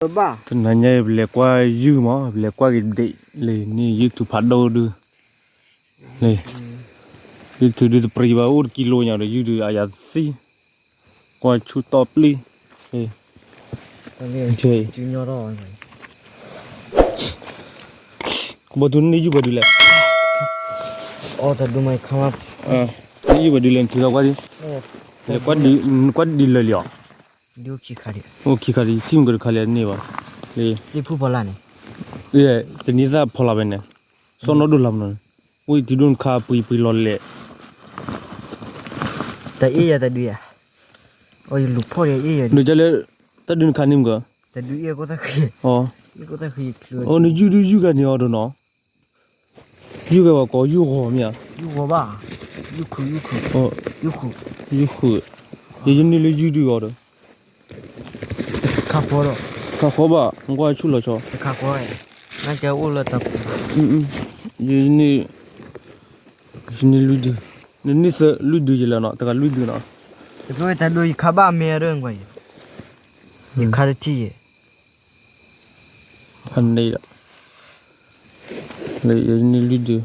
တနၤညါအံၤ ပလဲၤကွၢ်ယုၢ်မး, ပလဲၤကွၢ်က့ၤဒံးလံန့ၣ် ယုၢ်ထူဖးဒိၣ်ဒုး, လံ, ယုၢ်ထူဒုးတပြံဘၣ် အိၣ်တကံလိညါဒီး ယုၢ်ဒုးအယၤသံ, ကွၢ်ဆူၣ်တီၢ်ပျံၢ်, လံ, ကဘီတူန့ၣ် ယုၢ်ဘၣ်ဒုးလဲၣ်, အီတဒိမခါ, ယုၢ်ဘၣ်ဒုးလဲၣ် နထံၣ်လီၤကွၢ်, လဲၤကွၢ်ဒ်လၢာ်လံဧါ, အိၣ်ခံခါဒံး ယထံၣ်မ့ၢ်ကတခါလံန့ၣ်ဘၣ်, လံ, တနံၤသၣ်ဖီလာ်ဖဲန့ၣ်, စီၣ်နီၣ်ဒိၣ်လၢ်မနီၤ, အိၣ်တဒိၣ်နခါပှံၤပှံၤလီၤလဲၣ်, တအ့ၣ်ယၤတဒုယၤ, အီယလူၤဖီၣ်ယအ့ၣ်ယၤ, ဒုးကလဲၣ်, တၢ်ဒုးနခါန့ၣ်မ့ၢ်က, တဒုအ့ၣ်ကိၢ်သၣ်ဃံ, အီ, အီနယုၢ်ဒုးယုၢ်ဂၤန့ၣ်အီၤဒီးနီၤ, ယုၢ်ဂၤဘၣ်ကီးယုၢ်ဂီၤမ့ၢ်ဧါ, ယုၢ်ဂီၤဘၣ်, ယုၢ်ခုၣ်, ယုၢ်ခုၣ်, ယဲယန့ၢ်လၢယုၢ်ဒုးအီၤဒီး ခါဃီဒီး, ခါဃီဘၣ် နကွၢ်ဆူၣ်လီၤဆီ, ခါဃီ, နကဲအိၣ်လၢတၢ်ပူၤ, ယန့ၢ်, ယန့ၢ်လွံၢ်ဒု, နန့ၢ်သၢလွံၢ်ဒုယလဲၣ်နီၤ, တဂၤလွံၢ်ဒုနီၤ, တကဝဲတၢ်ဒိးယခါဘၣ်မ့ၢ်အရၢၣ်ကွၢ်, ယခါတထံၣ်ယဲ, ဖးန့ၣ်ဒီး, ယန့ၢ်လွံၢ်ဒု,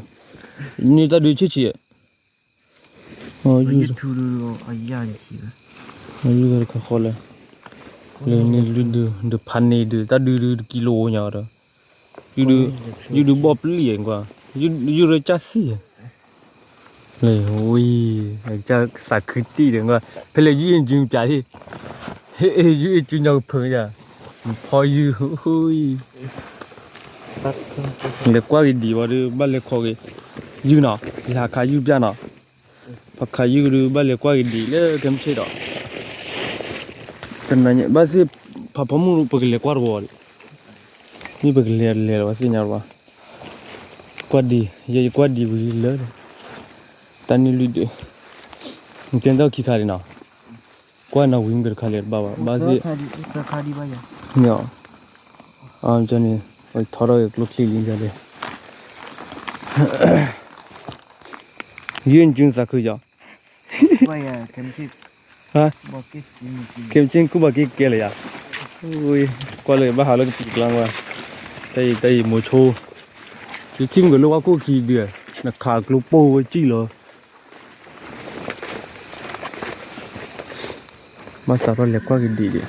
န့ၢ်တၢ်ဒုးဆံးဆံး, ယုၢ်, ယုၢ်ဂၤတခါဃီလဲၣ်, လၢန့ၢ်လွံၢ်ဒု, ဒုးဖးန့ၢ်ဒုး တၢ်ဒုးဒုးတကံလိညါဒီး, ယုၢ်ဒုးဘီၣ်ပျံၢ်ကွၢ်, ယုၢ်ရၢကၢ်သံၣ်, လၢဝံၤ, ကၢ်သးခုတံၢ်ဒီးကွၢ်, ဖဲလဲၣ်ယုၢ်အ့ၣ်ကၠူပၠးဟ့ၣ်, ဟ့ၣ်အ့ၣ်ယုၢ်အ့ၣ်ကၠူညီကဖၢယၤ, ဖီယုၢ်, လဲၤကွၢ်က့ၤဒံးဝဲဒီး ဘၣ်လဲၤခီက့ၤ, ယုၢ်နီၤ, ယဟးခးယုၢ်ပၠးနီၤ, ဖးခးယုၢ်ဒုး ဘၣ်လဲၤကွၢ်က့ၤဒံးလၢကဲမုၢ်ဆ့ၣ်ဒီး, တနၤညါ ဘၣ်သ့ၣ်ဖးဖီမုၢ် ပကလဲၤကွၢ်တဝီဒံး, မ့ၢ်ပကလဲၤလဲၤလီၤ ဘၣ်သ့ၣ်ညါတဝီ, ကွၢ်ဒံး ယဲယကွၢ်ဒံးဝံၤလၢ, တၢ်န့ၢ်လွံၢ်ဒုး, နတဲတၢ်ခံခါဒံးနီၤ, ကွၢ်နီၤဝံၤမ့ၢ်ကတခါလဲၤတဘၣ်ဘၣ် ဘၣ်သ့ၣ်, မ့ၢ်အီၤ, အန့ၣ်, ထီထီၣ်က့ၤကျိချံလံန့ၣ်, ယုၢ်နကၠူသးခုယီၤ, ကဲမုၢ်ဆ့ၣ်ကူၣ်ဘၣ်က့ၤကဲလၢယၤ, ကွၢ်လၢဘၣ်ဟးလၢကပံၤကျါ, တၢ်အံၤတၢ်အံၤမိၤဆိ, ယထံၣ်မုၢ်ကလၢဝါခိၣ်ခံဒုး, နခးကျိပိၢ်ဝဲကံၣ်လီၤ ဘၣ်စးထီၣ်လဲၤကွၢ်က့ၤဒံးဒ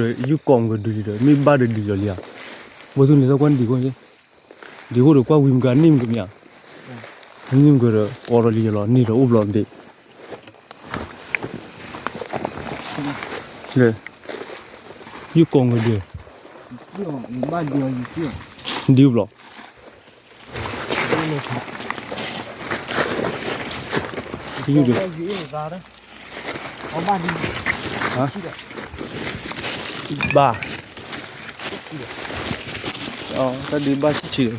ံး, ဒီးယုၢ်ကိးမုၢ်ကဒုလံဒီး မ့ၢ်ဘၣ်ဒီးဒုးလီၤလံဧါ, ဝဲသူန့ၣ်သီကွၢ်ဒံးခိၣ်, ဒံးခိၣ်ဒီးကွၢ်ဝံၤမုၢ်ကန့ၢ်မုၢ်ကမ့ၢ်ဧါ, န့ၢ်မုၢ်ကဒီး ကိးဒီးလံလီၤ န့ၢ်ဒီးအိၣ်ဘျီဒံး ယုၢ်ကိးမုၢ်ကဒုး, ဒုးဘျီ, ယုၢ်ဒုး, ဘၣ်, တၢ်ဒုးဘၣ်ဆံးဆံးဒီး,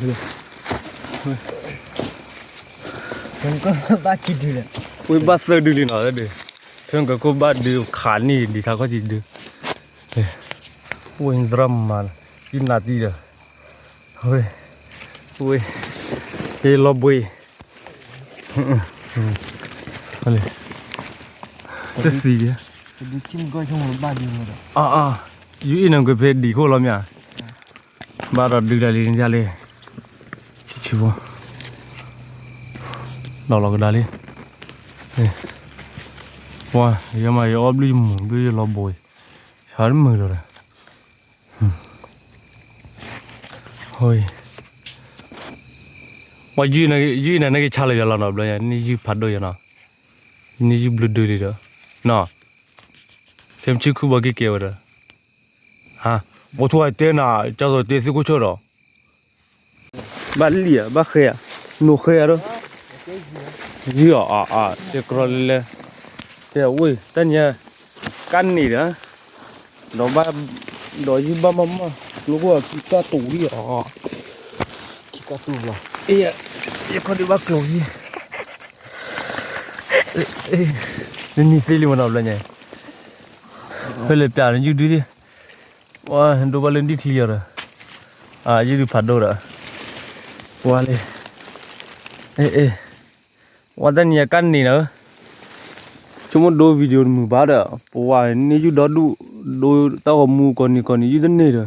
ဝဲဘၣ်သၢဒုလံနီၤ, တၢ်ဒုး, ဖဲကခိၣ်ဘၣ်ဒုးခးန့ၢ်ဒံးထါခီၣ်ထံးဒုး, ဝဲသရၣ်မၤ, ယနၤတံၢ်ဒီး, ဝဲ, ဝဲ, ဟ့လီၤဘှံး, တသံ, အါအါ, ယုၢ်အ့ၣ်နကွဲးဖဲဒံးခိၣ်လီၤမ့ၢ်ဧါ, ဘၣ်ဒီးဒုးတၢ်လံန့ၣ်လံ, ဆံးဆံးဖိ, ဒီးလီၤကဒါလံ, ပှၤ, ယမၤယအီၣ်ဘျုးယမူၤဘျုးယလီၤဘှံး, ဆါတမုာ်လီၤဒီး ပှၤယုၢ်နၤက့ၤဆါလၢယၤလီၤနီၤ, ဘျီန့ၣ်ယုၢ်ဖးဒိၣ်ယၤနီၤ, န့ၢ်ယုၢ်ဘျုးဒုလံဒီး, နီၤ, ဖဲမုၢ်ဆ့ၣ်ကူၣ်ဘၣ်က့ၤကဲဝဲဒီး, ဟါ, ပှၤထိၣ်အတဲနၤ, ကၢ်သိးတဲသ့ၣ်ခိၣ်ဆၢဒီး ဘၣ်လံဧါ, ဘၣ်ဃဲဧါ, နိၣ်ဃဲဧါဒီး, ယုၢ်အီၤအါအါ, တဲကြီလဲၤလဲၤ, တဲဝဲ, တၢ်ညါ, ကၢ်န့ၣ်ဒီး, ဒီးဘၣ်, ဒီးယုၢ်ဘၣ်မးမး, ကျိခိၣ်ခံကၢ်တူာ်လံအီၤ, ခံကၢ်တူာ်လီၤ, ယခီၣ်ဒုးဘၣ်ကျိၤလံ, နနံၤသ့လံမနီၤဘျီညါ, ဖဲလဲၤပျးနယုၢ်ဒုးသ့ၣ် ဝဲဒိဘၣ်လၢနံၣ်ချံအီၤဒီး, အယုၢ်ဒုးဖးဒိၣ်ဒီး, ဝါလံ, အဲ အဲ, ဝါတနံၤအကါန့ၣ်လီၤ, ဆိကမိၣ်ဒိ video တမုာ်ဘၣ်ဒီး ပဝါန့ၢ်ယုၢ်ဒီဒူၣ်, ဒိတၢ်ဂီၤမူကိးနံၤကိးနံၤ ယုၢ်တန့ၢ်ဒီး,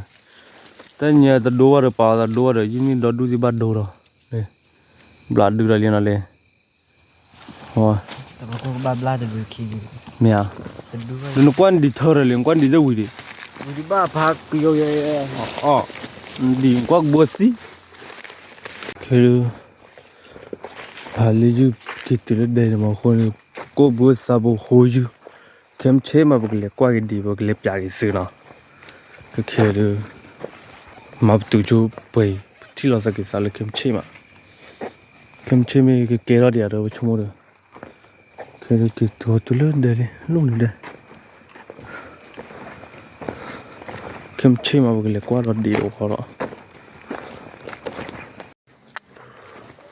တနံၤတဒိဘၣ်ဒီး ပာ်အီၤသးဒိဘၣ်ဒီး ယုၢ်န့ၢ်ဒီဒူၣ်သ့ၣ်ဘၣ်ဒိဒီး, ဘျးဒုးဒီးလံနီၤလံ မ့ၢ်ဧါ, ဒီးနကွၢ်ဒံးထၢဒီးလံ နကွၢ်ဒံးတဝံၤဒံး, ဒံးနကွၢ်ကဘီသံ, ခဲ ဟးလၢယုၢ်က့ၤတုၤလၢဒဲန့ၣ်မးအဃိန့ၣ်, ကိၣ်ဘိသးဘိဃိယုၢ်, ခဲမုၢ်ဆ့ၣ်မး ပကလဲၤကွၢ်က့ၤဒံး ပကလဲၤပျးက့ၤသုနီၤ, ကခဲဒီး, မၤပတုာ်ဆိပှဲၤအံၤ ပထံၣ်လိာ်သးက့ၤသးလၢခဲမုၢ်ဆ့ၣ်မး, ခဲမုၢ်ဆ့ၣ်မ့ၢ်ကကဲထီၣ်ဒံးဧါဒီး ပဆိကမိၣ်ဒီး, ခဲဒီးက့ၤတုၤတုၤလၢဒဲလံ လိၣ်လံဒဲ ခဲမုၢ်ဆ့ၣ်မး ပကလဲၤကွၢ်ဒီးဒံးအိၣ်ဃီဒီး,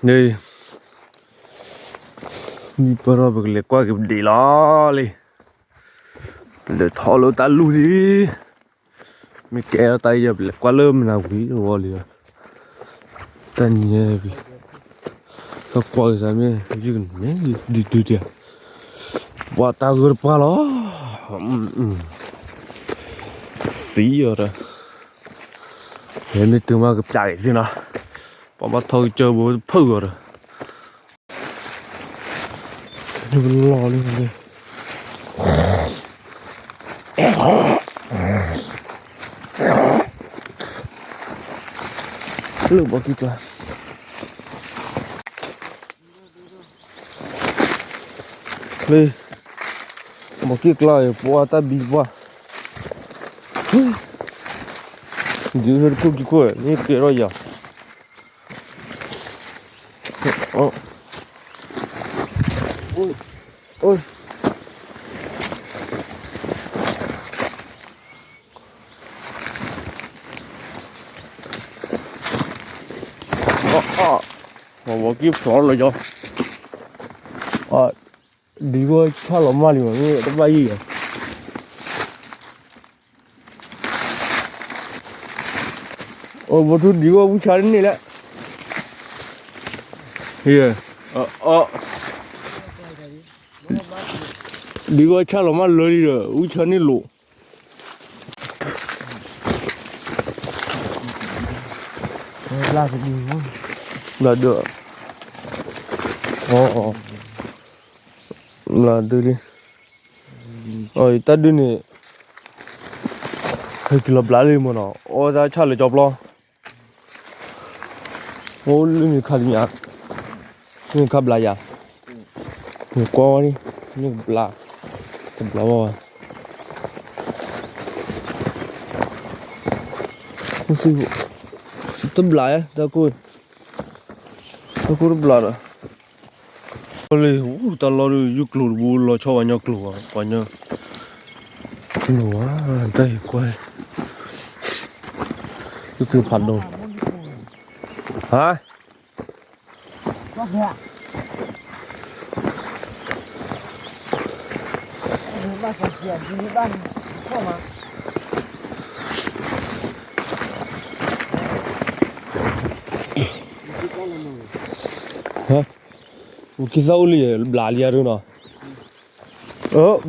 န့ၣ်, မ့ၢ်ပၢၢ်ထီၣ် ပကလဲၤကွၢ်က့ၤပဒံးလီၤလံ, ပလဲၤထီၣ်လၢတၢ်လူၢ်လံ, မ့ၢ်ကဲထီၣ်တၢ်ယဲၢ် ပလဲၤကွၢ်လၢမနၤဝံၤအဂီၢ်လံ, တၢ်ညဲၣ်ဝံၤ, တၢ်ကွၢ်က့ၤသးမ့ၢ် ယုၢ်ကန့ၣ် ဒုဒုဒံး, ပှၤတၢ်ဂၢၢ်တပှၢ်လီၤ, သံအီၤဒီး, မ့ၢ်တုၤမးကပျးက့ၤသ့နီၤ, ပှၤဘၣ်ထီၣ်ကစၢၢ်ဘိတဖုၣ်အီၤဒီး လီၤလံ, လၢဘီကံကျါ, လၢဘီကံကျါအံၤ ပှၤတၢ်ဘံပှၢ်, ဒုးဟဲတခိၣ်ခံခိၣ် မ့ၢ်ကဲထီၣ်ယၤ ဝဲကံဖျိးလၢယီၤ, ဒ်ဝဲဆၣ်လီၤမၢ်လံမး မ့ၢ်တဘၣ်ယံၤယၤ အိၣ်ဘီထူဒံးဝဲဝံဆါတန့ၢ်လၢ, ဒ်ဝဲဆၣ်လီၤမၢ်လၢလံဒီး ဝံဆါန့ၢ်လိာ်, ဘျးဒုး, ဘျးဒုးလံ, တၢ်ဒုးန့ၣ် ဟဲက့ၤလီၤဘျးလံမ့ၢ်နီၤ အီၣ်တၢ်ဆၣ်လၢကၠီပျီ, အိၣ်လၢမ့ၢ်ခါတမံၤ, မ့ၢ်ခါဘျးယၤ, မ့ၢ်ကွၢ်ဝဲန့ၣ်, မ့ၢ်ကဘျး, တဘျးဘၣ်ဝဲ, တဘျး, တၢ်ကိၢ်တဘျးဒီး လၢ တၢ်လီၢ်ဒုးယုၢ်ကျိၤတဘိလီၤဆီပှၤညီကျိၤ, ပှၤညီကျိၤဧါ, တၢ်ဟ့ၣ်ကွၢ်, ယုၢ်ကျိၤဖးဒိၣ်, ဟါ, ပူၤခံသၣ်အိၣ်လံ ဘျးလံဧါဒုးနီၤ,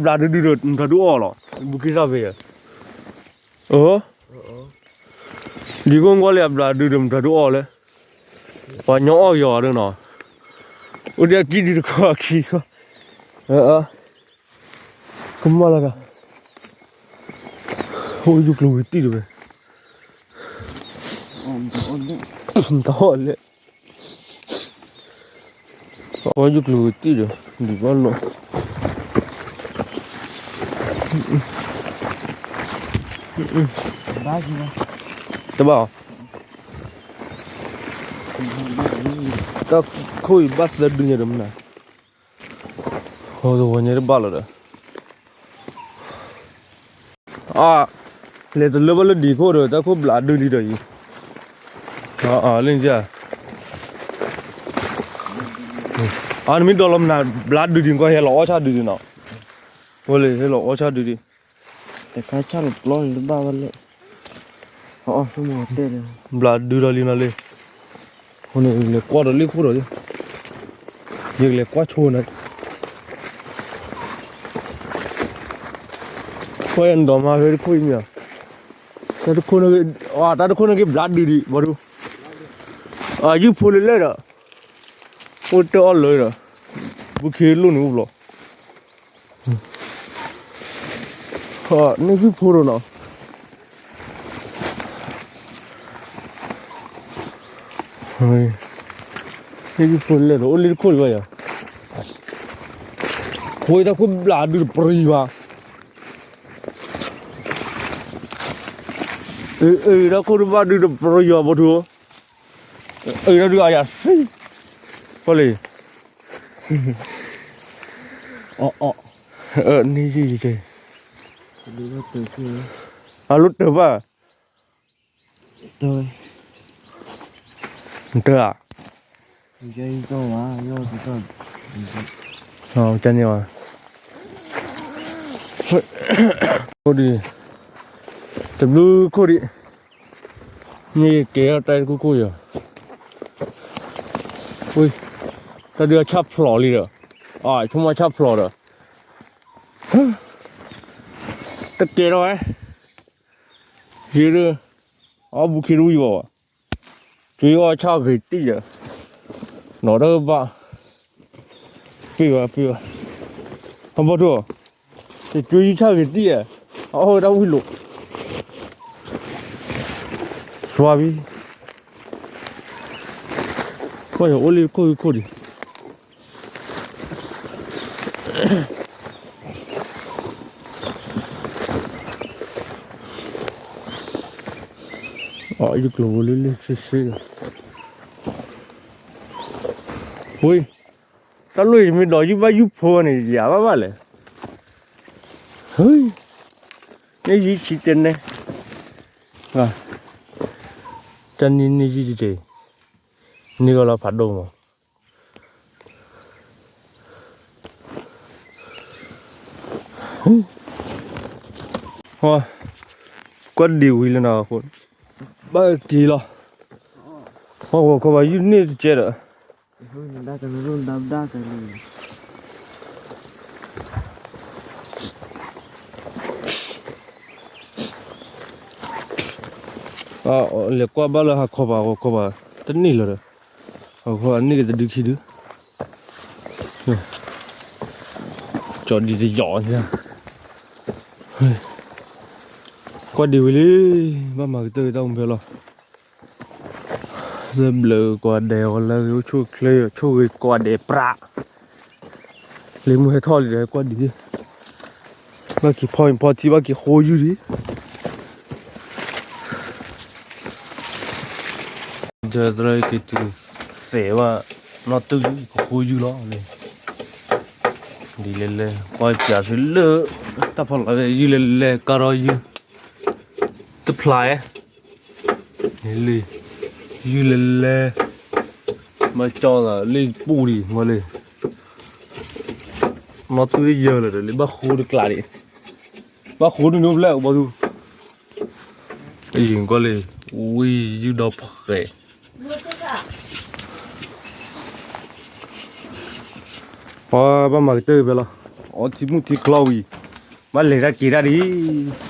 ဘျးဒုးဒုးဒီး မတၤဒုးအီၣ်လီၤ, ပူၤခံသၣ်ဖဲ, ဒ်ကိးကွၢ်လံ ဘျးဒုးဒီး မတၤဒုးအီၣ်လဲၣ်, ပှၤညီအီၣ်က့ၤအီၤဒုးနီၤ, အိၣ်ဒ်အကံၣ်ဒုးတခီအခံ, ကမၣ်လၢတၢ်, အိၣ်ယုၢ်ကျိၤဝံၤတံၢ်တဝဲ, တအီၣ်လဲၣ် အဝဲယုၢ်ကျိၤဝံၤတံၢ်ဒီး ဒံးဘၣ်လီၤ, တဘၣ်အီၤ, တၢ်ခိၣ်အံၤဘၣ်သၢဒုညါဒီးမနုၤ, ဟိသဝီညါတဘၣ်လီၤဒီး အါ, လဲၤတလၢဘၣ်လၢဒံးခိၣ်ဒီး တၢ်ခိၣ်ဘျးဒုးလံဒီးအံၤ, အါ, လၢန့ၣ်, အါ, နမ့ၢ်ဒိးလီၤမနုၤ ဘျးဒုးဒံးကွၢ်ဟဲလီၤအီၣ်ဆၣ်ဒုးဒံးနီၤ, ဝဲလၢဟဲလီၤအီၣ်ဆၣ်ဒုးဒံး, တခါဆၣ်လီၤပျီန့ၣ်တဘၣ်ဝဲလဲၣ်, ဘျးဒုးလီၤလံနီၤလံ, လဲၤကွၢ်ဒီးလ့ၣ်ခိၣ်ဒီး, ယကလဲၤကွၢ်ဆိနၤ, ကွၢ်ယၤနဒီးမၤဖဲတခိၣ်အံၤမ့ၢ်ဧါ, တၢ်တခိၣ်န့ၣ်, တၢ်တခိၣ်န့ၣ်က့ၤဘျးဒုးဒံး ဘီထူ, ယုၢ်ဖိလၢလဲၣ်ဒီး, အိၣ်တၢ်အီၣ်လၢဒီး, ဘူးခ့လိၣ်န့ၣ်အိၣ်ဘျီ န့ၢ်ယုၢ်ဖိဒီးနီၤ, န့ၢ်ယုၢ်ဖိလဲၣ်ဒီး အိၣ်လၢတခိၣ်ဒံးဘၣ်ယၤ, ဃိတၢ်ခိၣ်ဘျးဒုးတပရံၤဘၣ်, အ့ၣ် တၢ်ခိၣ်တဘၣ်ဒုးတပရံၤဘၣ် ဘီထူဧၢ, အ့ၣ် တၢ်ဒုးအယၤသံ, ကွၢ်လံ အီၣ်အီၣ်, န့ၢ်ယုၢ်ယကဲ, အလိၣ်တၢၤဘၣ်, တၢၤဧါ, ကန့ၢ်ဝဲ, ခိၣ်ဒံး, တဘျုးခိၣ်ဒံး, န့ၣ်ကဲထီၣ်တၢ်တခိၣ်ခိၣ်ယၤ, ဝံၤ, တၢ်ဒုးအဆၣ်ဖျိးလံဒီး, အဆိကမိၣ်ဆၣ်ဖျိးဒီး, တကဲထီၣ်ဝဲ, ယဒုး, အီၣ်ဘူးခ့တဝံၤဘၣ်ဘၣ်, က့ၤအီၣ်ဆၣ်ဂ့ၤတံၢ်ယၤ, နီၢ်တဘၣ်, ပ့ၢ်ဘၣ်ပ့ၢ်ဘၣ်, အဘီထူ, တက့ၤယုၢ်ဆၣ်ဂ့ၤတံၢ်ဧါ, အအီၣ်ဝဲဒၣ်ဝံၤလိာ်, သွါဘံ, ကွၢ်ယအိၣ်လၢခိၣ်ခိၣ်ဒံး ယကျိၤဝဲလၢလၢဆ့ဆ့ဒီး, ဝံၤ, တၢ်လိၣ်ယမ့ၢ်ဒီးယုၢ်ဘၣ်ယုၢ်ဖိန့ၣ် ယၤဘၣ်ဘၣ်လဲၣ်, န့ၢ်ယုၢ်ဆံတဲနဲ, တၢ်န့ၢ်န့ၢ်ယုၢ်တက့ၢ်, န့ၢ်ဂီၤလီၤဖးဒိၣ်မး ကွၢ်ဒံးဝံၤလၢနၤအဃိ, ဘၣ်က့ၤလီၤ, ဟီၣ်ဂီၤခီဘၣ်ယုၢ်န့ၢ်တကဲဒီး, လဲၤကွၢ်ဘၣ်လၢဟးခီဘၣ် ဟးခီဘၣ်, တန့ၢ်လၢၤဒီး, ဟးခီန့ၢ်က့ၤတဒုခံဒု, ကၠီဒံးတယီၤ, ကွၢ်ဒံးဝံၤလံ, ဘၣ်မၤကတၢၢ်က့ၤတၢ်အိၣ်မူဖဲလီၤ, လၢဘျုးကိးဂၤဒဲး ဂီၤလၢဂ့ၤ အိၣ်ဆူၣ်ချ့ ဆိၣ်ဂ့ၤကိးဂၤဒဲးပြး, လံာ်မုၢ်ဟဲထီၣ်လံဒီး ကွၢ်ဒံး, ဘၣ်က့ၤဖီအံၤဖီထံ ဘၣ်က့ၤဃိယုၢ်ဒံး, ကဲသရၣ်က့ၤတုၤသဲးဘၣ်, နီၢ်တုၤလံ ကဃိယုၢ်လီၤ, ဒ်လဲၣ်လဲၣ် ပှၤပၠးသုလၢ တၢ်ဖီလာ် ယုၢ်လဲၣ်လဲၣ် ကါထီၣ်ယုၢ် တဖျါဧါ, လံ, ယုၢ်လဲၣ်လဲၣ်, မၤကၠီသးလံပူၤဒံး မ့ၢ်လံ, နီၢ်တုၤတယၢၢ်လၢာ်ဒီးလံ ဘၣ်ဃိတကျးဒံး, ဘၣ်ဃိဒုးန့ၣ်အိၣ်ဖျဲၣ် ဘီထူ, အယံၤကွၢ်လံ, ဝံယုၢ်ဒီဖှဲး ပှၤဘၣ်မၤကတၢၢ်ဖဲလီၤ, အီထံမုၢ်ထံချီဝံၤ, ဘၣ်လဲၤတၢ်က့ၤတၢ်ဒံး,